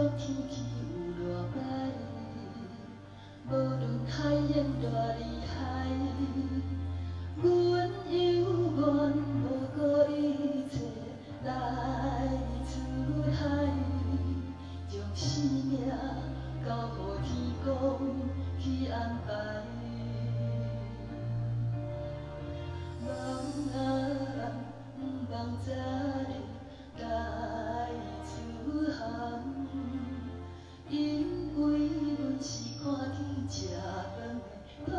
管天氣有偌歹，無論海湧偌厲害，阮猶原無顧一切來出海，將生命交予天公去安排。望啊，毋望早日來出航，因為阮是看天食飯的討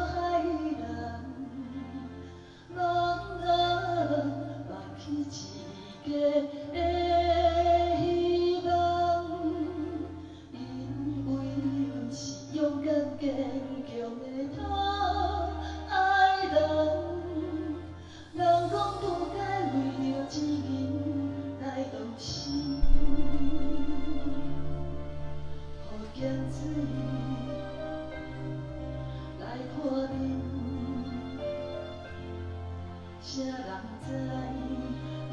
海人。望啊，放棄一家的希望，因為阮是勇敢堅強的討海人。人講不該為著錢銀來動心，予鹹水來破面，啥人知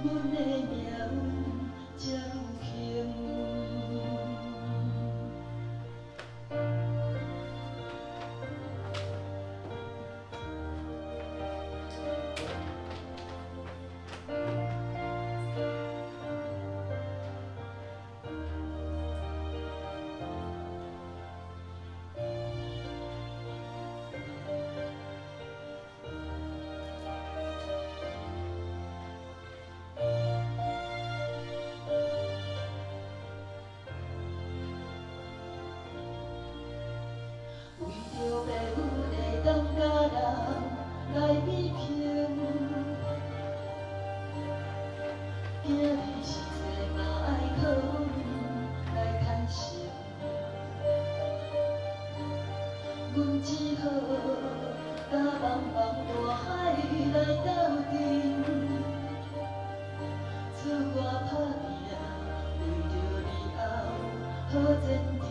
阮的命運這愈幸？為著爸母會當佮人來比拼，囝兒實際嘛愛靠阮來牽成。阮只好共茫茫大海來鬥陣，出外打拼，為著日後好前程。